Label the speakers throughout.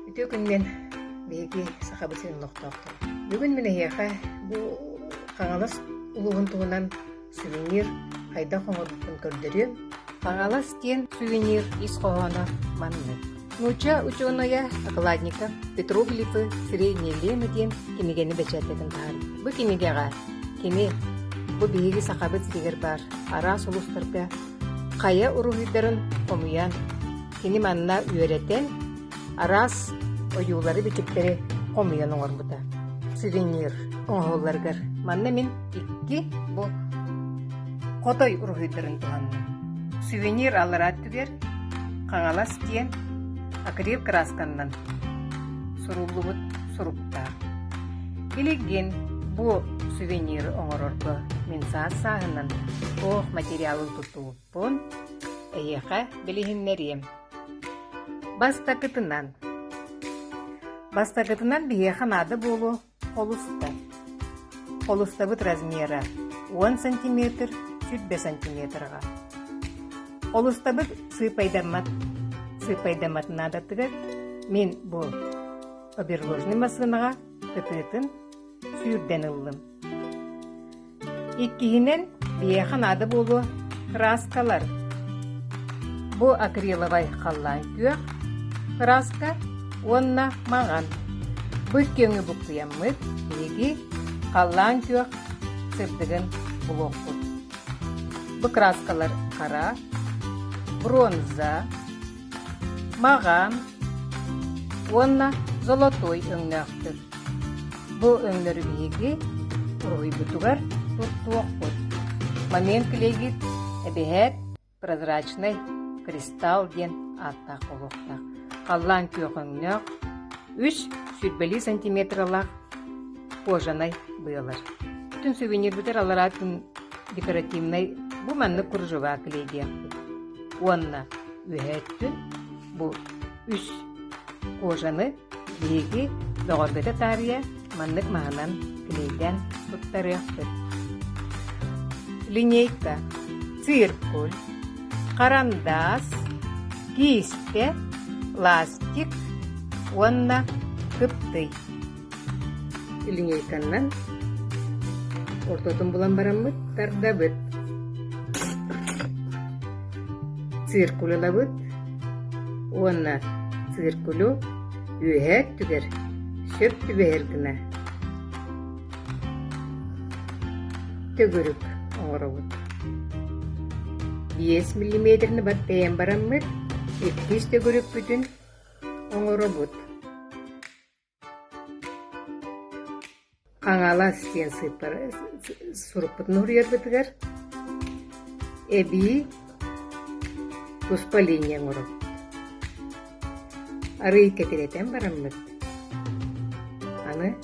Speaker 1: Үтүө күнүнэн биһиги Сахабыт сирин олохтоохторо. Бүгүн мин эһиэхэ бу Хаҥалас улууһун туһунан сувенир хайдах оҥорбуппун көрдөрүөм. Хаҥалас диэн сувенир ис хоһооно маннык. Нуучча учуонайа окладников Петроглифы Средней Лены диэн кинигэни бэчээттэтэн таһаарбыт. Бу кинигэҕэ кини бу биһиги Сахабыт сиригэр баар араас улуустарга хайа уруһуйдарын хомуйан, кини манна үөрэтэн, араас ойуулары-бичиктэри хомуйан оҥорбута. Сувенир оҥоһулларыгар манна мин икки бу хотой уруһуйдарын туһанным. Сувенир аллараа өттүгэр Хаҥалас диэн акрил кыраасканнан суруллубут суруктаах. Билигин бу сувениры оҥорорго мин саас-сааһынан туох материалын туттубуппун эһиэхэ билиһиннэриэм. Бастакытынан. Бастакытынан биһиэхэ наада буолуо холуста. Холустабыт размера 10 сантиметр 100 сантиметрга. Холустабыт сыыпайдаммат сыыпайдаммат наадатыгар мин бу оберложный массыынаҕа кытыытын сүүрдэн ыллым. Иккиһинэн, биһиэхэ наада буолуо кырааскалар. Бу акриловай халлаан күөх кырааска уонна маҥан. Бу икки өҥү буккуйаммыт биһиги халлаан күөх сырдыгын булуохпут. Бу кырааскалар хара, бронза, Маҕан уонна золотой өҥнөөхтөр. Бу өҥнөрү биһиги уруһуйбутугар туттуохпут. Момент клейгит эбэһээт прозрачный кристалл диэн ааттаах буолуохтаах. Халлаан күөх өҥнөөх, үс сүүрбэлии сантиметралаах кожанай быалар. Бүтүн сувенирбытыгар аллараа күн декоративнай бу маннык кружева клейдиэхпит. Уонна үөһээ өттүн бу үс кожаны биһиги бөҕөргөтө таарыйа маннык маһынан клейдээн туттарыахпыт. Линейка, циркуль, харандаас, киистэ, ластик уонна кыптый. Линейканнан ортотун булан бараммыт тардабыт. Циркуль ылабыт уонна циркулю үөһээ өттүгэр сөп түбэһэр гына төгүрүк оҥоробут. 5 миллиметрны баттайан бараммыт иккис төгүрүкпүтүн оҥоробут. Хаҥалас диэн сыыппара сурукпутун уруйарбытыгар эбии туспа линия оҥоробут. Арыый кэтирэтэн бараммыт, аны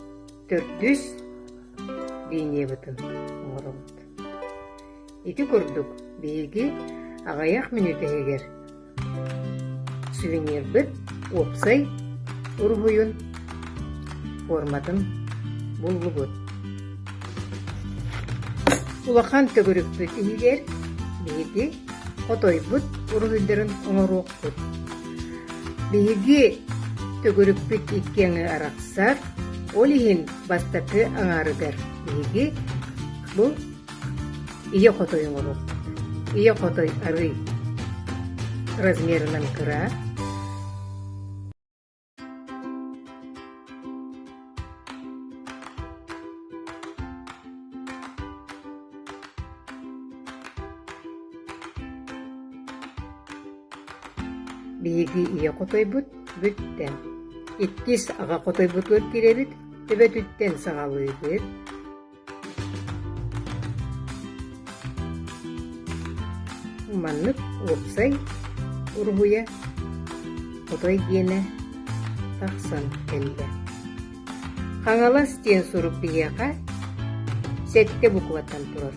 Speaker 1: төрдүс линиябытын оҥоробут. Ити курдук биһиги аҕыйах мүнүүтэ иһигэр Сувенирбыт уопсай уруһуйун форматын буллубут. Улахан төгүрүкпүт иһигэр биһиги хотойбут уруһуйдарын оҥоруохпут. Биһиги төгүрүкпүт икки аҥы арахсар, ол иһин бастакы аҥаарыгар биһиги бу Ийэ хотой оҥоруохпут. Ийэ хотой арый размерынан кыра. Биһиги ийэ хотойбут бүттэ. Иккис аҕа хотойбутугар киирэбит, төбөтүттэн саҕалыыбыт. Маннык уопсай уруһуйа хотой диэнэ тахсан кэллэ. Хаҥалас диэн сурук биһиэхэ сэттэ букваттан турар.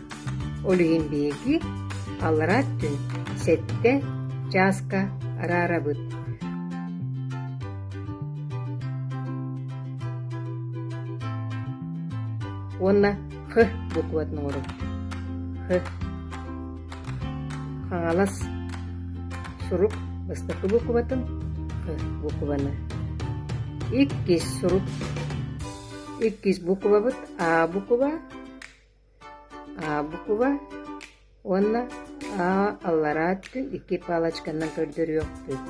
Speaker 1: Ол иһин биһиги аллараа өттүн сэттэ чааска араарабыт. Уонна Х букватын оҥоробут. Х. Хаҥалас сурук бастакы букватын Х букваны. Иккис сурук Иккис буквабыт А буква, А буква уонна А аллараа өттүн икки палочканан көрдөрүөхпүт.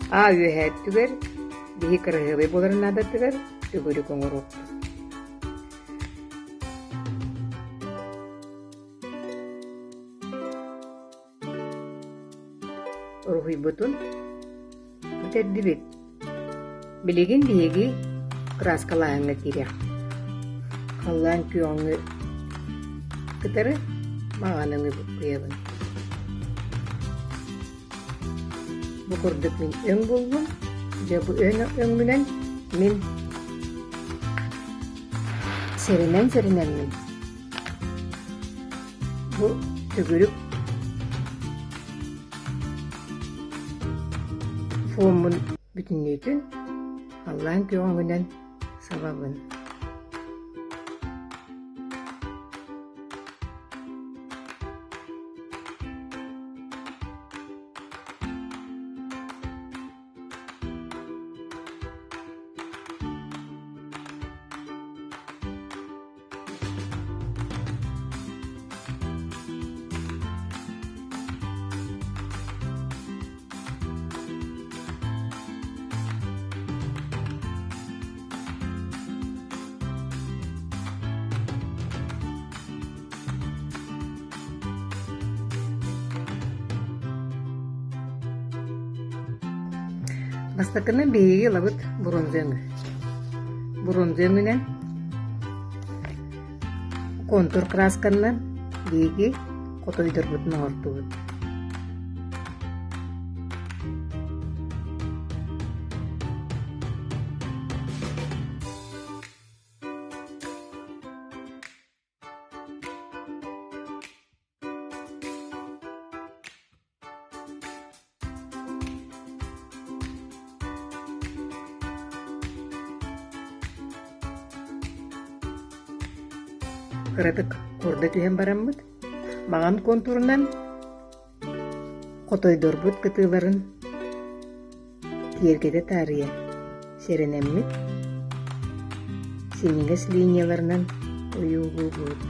Speaker 1: А үөһээ өттүгэр биһи кыраһыабай буоларын наадатыгар төгүрүк оҥоруохпут. Уруһуйбутун бүтэрдибит. Билигин биһиги кырааскалааһыҥҥа киириэхпит. Халлаан күөҕүҥү кытары маҥан өҥү буккуйабын. Бу курдук мин өҥ буллум. Дьэ бу өҥмүнэн мин сэрэнэн-сэрэнэммин Бу төгүрүк фоммун бүтүннүүтүн халлаан күөҕүнэн сабабын. Бастакынан биһиги ылабыт бронза өҥү. Бронза өҥүнэн Контур кыраасканнан биһиги хотойдорбутун оҥортубут. Кыратык курда түһэн бараммыт, маҥан куонтурунан хотойдорбут кытыыларын киэргэтэ таарыйа сэрэнэммит, синньигэс линияларынан ойуулуубут.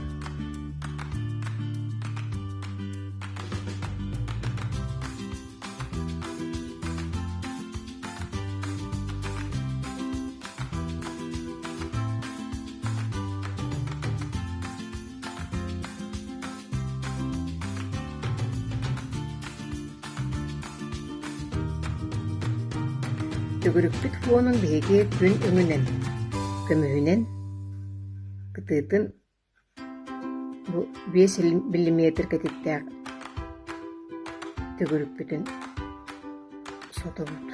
Speaker 1: Төгүрүкпүт фонун биһиги күн өҥүнэн, көмүһүнэн кытыытын бу 5 миллиметр кэтиттээх төгүрүкпүтүн сотобут.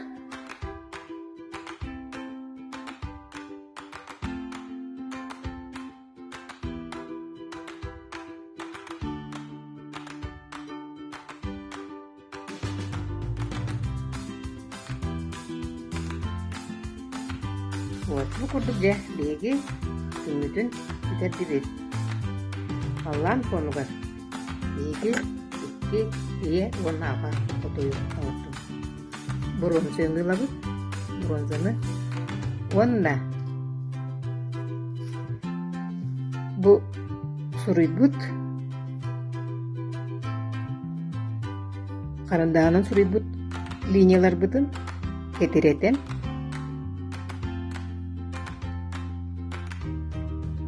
Speaker 1: Вот бу курдук дьэ биһиги күммүтүн бүтэрдибит. Халлаан фонугар биһиги икки ийэ уонна аҕа хотуйу оҥортубут. Бронзаны ылабыт, бронзаны уонна бу суруйбут харандааһынан суруйбут линияларбытын кэтирэтэн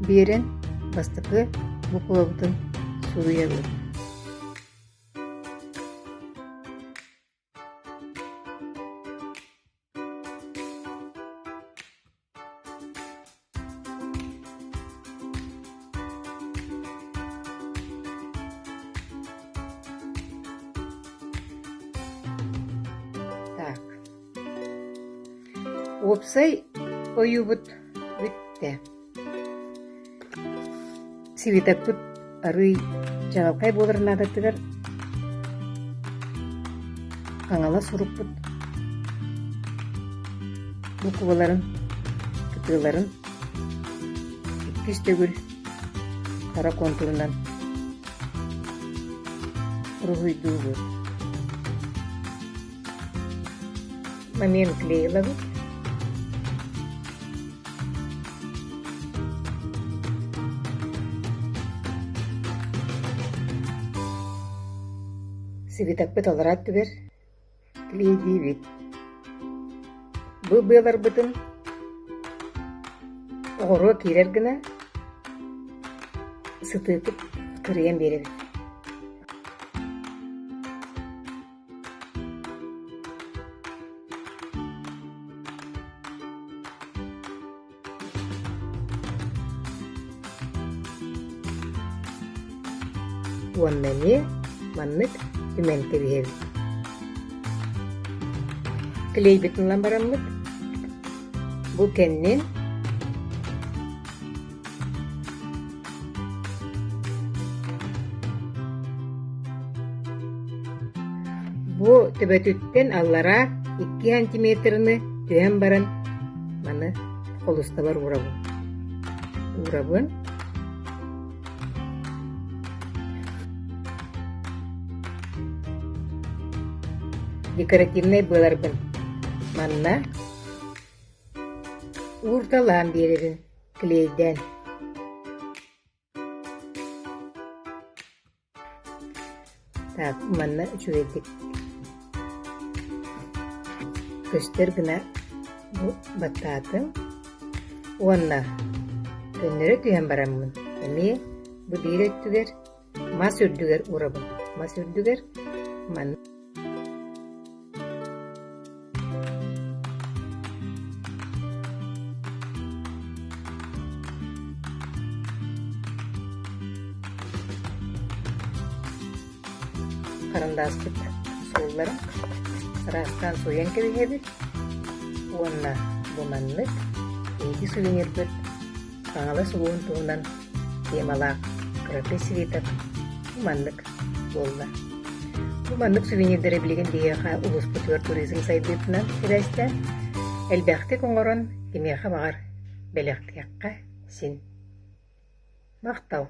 Speaker 1: биэрэн бастакы буквабытын суруйабыт. Так. Уопсай ойуубут бүттэ. Свитокпут арыый чаҕылхай буолар наадатыгар Хаҥалас сурукпут букваларын, кытыыларын иккис төгүл хара контурунан уруһуйдуубут. Момент клеилабыт. Сибитэкпит аллараа өттүгэр клейдиибит. Бу быаларбытын оҕуруо киирэр гына сытыытык кырыйан биэрэбит. Уонна эмиэ маннык түмэн кэбиһэбит. Клейбитин ылан бараммыт, бу кэннин Бу төбөтүттэн аллараа 2 сантиметрыны түһэн баран маны холустабар уурабын. Уурабын. Декоративнай быаларбын манна уурталаан биэрэбин клейдээн. Так, манна үчүгэйдик көстөр гына бу баттаатым уонна көннөрө түһэн бараммын эмиэ бу биир өттүгэр мас үрдүгэр уурабын. Мас үрдүгэр манна Харандааспыт суолларын ыраастаан сууйан кэбиһэбит уонна бу маннык биһиги сувенирбыт Хаҥалас улууһун туһунан темалаах кыракый свиток бу маннык буолла. Бу маннык сувенирдэри билигин биһиэхэ улууспутугар туризм сайдыытынан сибээстээн элбэхтик оҥорон кимиэхэ баҕар бэлэхтиэххэ син. Махтал!